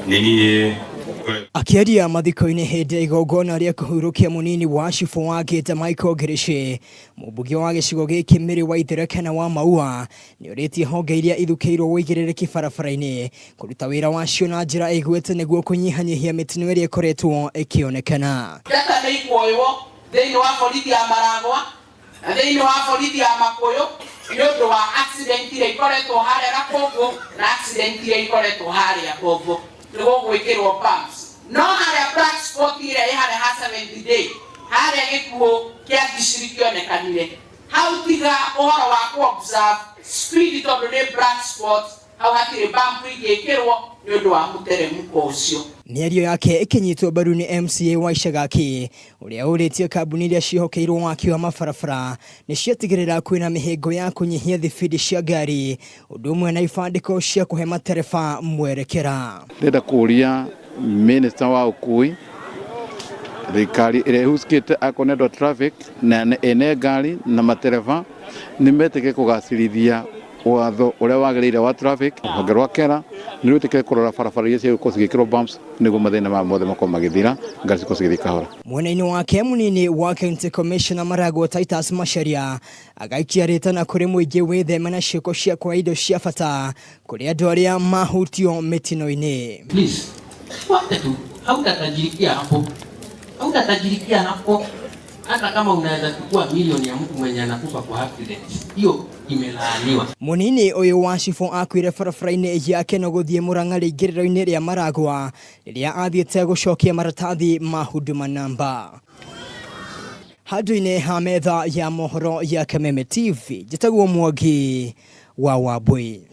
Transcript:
Nĩ niĩ Akĩaria mathiko-inĩ hĩndĩ ya igongona rĩa kũhurũkia mũnini wa cibũ wa Ngĩta Michael Ngirici, mũmbunge wa gĩcigo gĩkĩ Mary Waithera Kana wa Maua nĩ orĩtie honge iria ithukĩirwo ũigĩrĩrĩki barabara-inĩ kũruta wĩra wacio na njĩra ĩgwete nĩguo kũnyihanyihia mĩtino ĩrĩa ĩkoretwo ĩkĩonekana. Njata nĩ ikuoywo thĩinĩ wa borithi ya Maragwa na thĩinĩ wa borithi ya Makũyũ nĩ ũndũ wa accident iria ikoretwo harĩa Gakũngũ na accident iria ikoretwo harĩa Bombo nĩ gũgwĩkĩrwo bumps. No harĩa black spot ĩrĩa ĩ harĩa ha Seventh Day harĩa gĩkuũ kĩa Ngiciri kĩonekanire hau tiga ũhoro wa kũ observe speed tondũ nĩ black spot Hau hatirĩ bump ingĩkĩrwo nĩ ũndũ wa mũteremũko ũcio. Mĩario yake ĩkĩnyitwo mbaru nĩ MCA wa Icagaki ũrĩa ũrĩtie kambuni iria ciĩhokeirwo waki wa mabarabara nĩ ciatigĩrĩra kwĩna mĩhĩngo ya kũnyihia thibindi cia ngari ũndũ ũmwe na ibandĩko cia kũhe matereba mwerekera. Ndĩrenda kũria minister wa ũkui thirikari ĩrĩa ĩhusikĩte akorwo nĩ andũ a traffic na ene ngari na matereba nĩ metĩkĩre kũgacĩrithia watho ũrĩa wagĩrĩire wa traffic. Rũhonge rwa KERA nĩ rwĩtĩkĩre kũrora barabara iria cigũkorwo cigĩkĩrwo bumps nĩguo mathĩna maya mothe makorwo magĩthira, ngari cikorwo cigĩthiĩ kahora. Mwena-inĩ wake mũnini wa County Commissioner Maragwo Titus Macharia agaikia rĩtana kũrĩ mũingĩ wĩtheme na ciĩko cia kuoya indo cia bata kũrĩ andũ arĩa mahutio mĩtino-inĩ. Please, fuate tu, hautatajirikia hapo, hautatajirikia hapo. Hata kama unaweza chukua milioni ya mtu mwenye anakufa kwa accident, hiyo imelaaniwa. Mũnini ũyũ wa cibũ akuire barabara-inĩ ya Keno gũthiĩ Murang'a rĩingĩrĩro-inĩ rĩa Maragwa rĩrĩa athiĩte gũcokia maratathi ma Huduma Namba. Handũ-inĩ ha metha ya mohoro ya Kameme TV, njĩtagwo Mwangi wa Wambui.